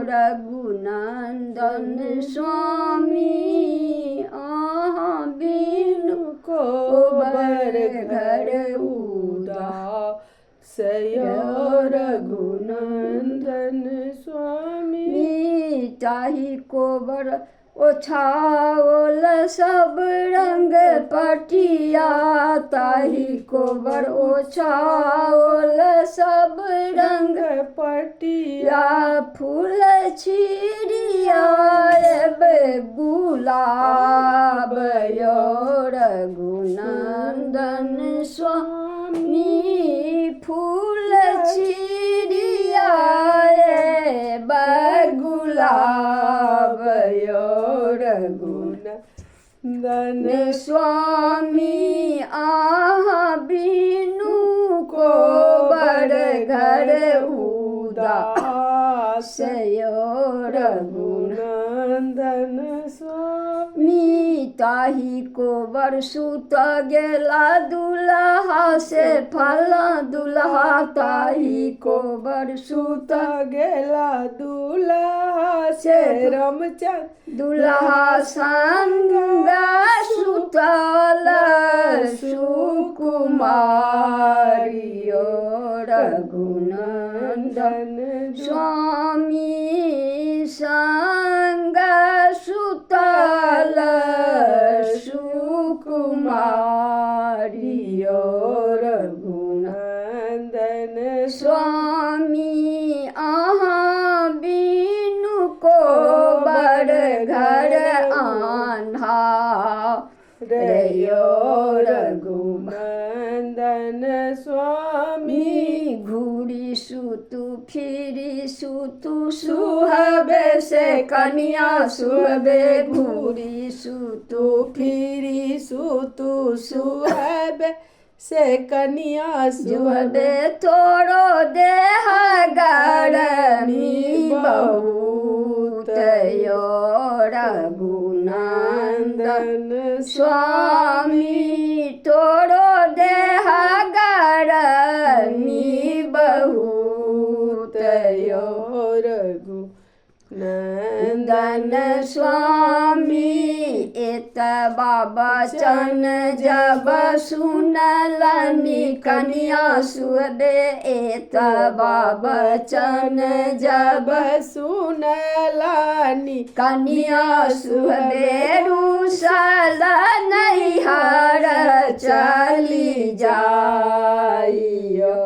रघुनन्दन स्वामी अहाँ बिनु कोबर घर उदास यो रघुनन्दन स्वामी। ताहि कोबर ओछाओल सब रंग पटिया, ताहि कोबर ओछाओल सब रंग पटिया, या फूल छिड़ियाब गुलाब यो रघुनन्दन स्वामी, फूल छिड़ियाब गुलाब यो रघुनन्दन नन्दन स्वामी अहाँ बिनु कोबर घर उदास उदास यो रघुन रघुनन्दन स्वामी। मी ताहि कोबर सुत गेला दुल्हा से फला दुल्हा, ताहि कोबर सुत सुत गेला दुल्हा से रामचंद्र दुल्हा संग सुतल सुकुमारियो रघुनन्दन नन्दन स्वामी संग सुतल सुकुमारियो रघुनन्दन नन्दन स्वामी अहाँ बिनु कोबर घर आन्हार रयो रघुमा रघुनन्दन स्वामी। घूरी सुतु फिरी सुतु सुहबे से कनिया सुहबे, घूरी सुतु फिरी सुतु सुहबे से कनिया सुहबे जुहबे तोरो देह गरमी बहुत यो रघुनन्दन नन्दन स्वामी, तोरो देह गरमी बहुत यो रघु नन्दन स्वामी। एतबा बचन जब सुनलनि कनिया सुहबे, एतबा बचन जब सुनलानी कनिया सुहबे रुसल नैहर चली जाइयो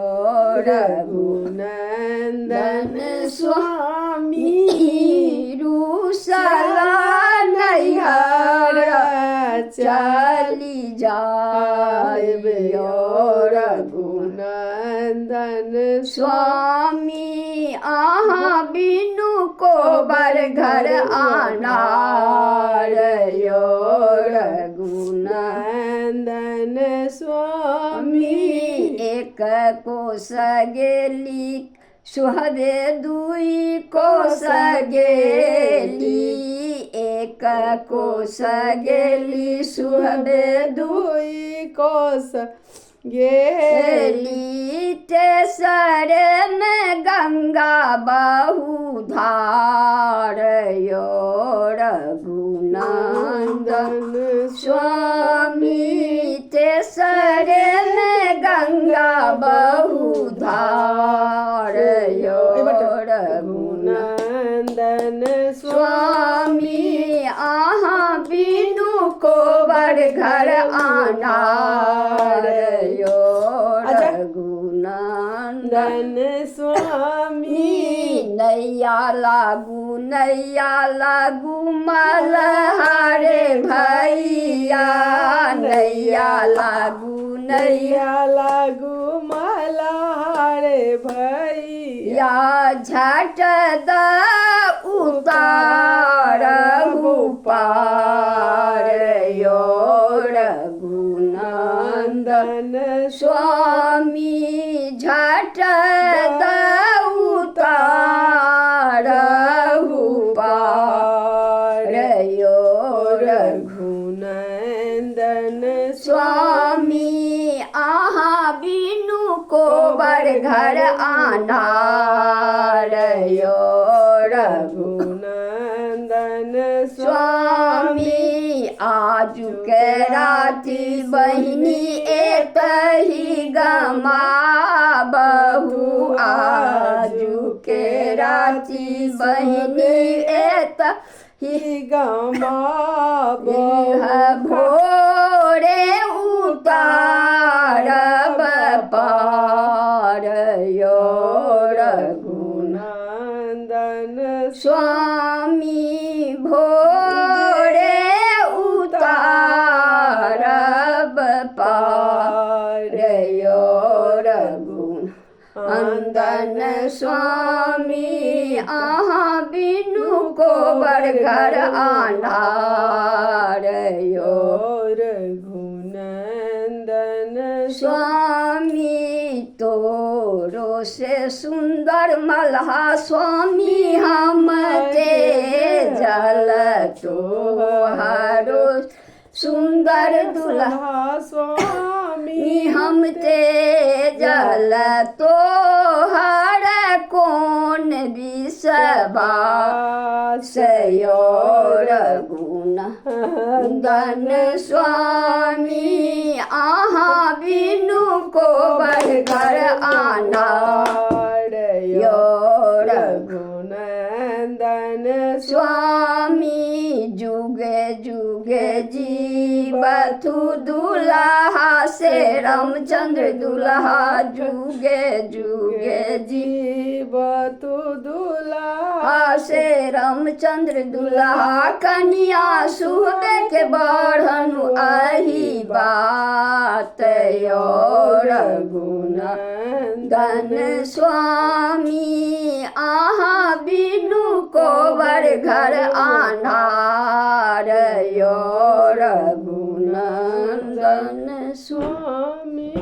रघुनन्दन रघुनन्दन स्वामी रुसल नैहर चली जाइयो रघुनन्दन रघुनन्दन स्वामी अहाँ बिनु कोबर घर आनार यो रघुनन्दन नन्दन स्वामी। एक कोस गेली सुहबे दुई कोस गेली, एक कोस गेली सुहबे दुई कोस गेली गेली, तेसरे में गंगा बहु धार यो रघुनन्दन नन्दन स्वामी, तेसरे में गंगा बहु धार यो रघुनन्दन नन्दन स्वामी। स्वामी अहाँ बिनु कोबर घर आनार यो रघुनन्दन नन्दन स्वामी। नैया लागू नैया लागू मलहारे भैया, नैया लागू नैया नैया लागू मलहारे भैया या झट द उतारहु पार यो रघुनन्दन नन्दन स्वामी, झट द उतारहु पार यो रघुनन्दन स्वामी। अहाँ बिनु कोबर कोबर घर आन्हार यो रघु रघुनंदन स्वामी आजु के राति बहिनी एतहि गमा बहु आजु के राति बहिनी एतहि गमा भोरे उतारब पार यो रघुना रघुनंदन स्वामी भोरे उतारब पार यो रघुन अंदन स्वामी अहाँ बिनु कोबर घर आन्हार यो रघुनंदन स्वामी तोरो से सुंदर मल्हा स्वामी हम ते जल तोहारो सुंदर दुल्हा स्वामी हम ते जल तोहर कोन विषबा सयो रघुनंदन स्वामी अहाँ बिनु कोबर घर आना यो रघु रघुनंदन स्वामी जुगे जुगे जीवथु दुल्हा से रामचंद्र दुल्हा जुगे जुगे जी जीवतु दुल्हा हा से रामचंद्र दुल्हा कनिया सुहबे के बढ़नु अही बात यो रघुना धन स्वामी अहाँ बिनु कोबर घर आन्हार यो रघुनंदन स्वामी स्वामी।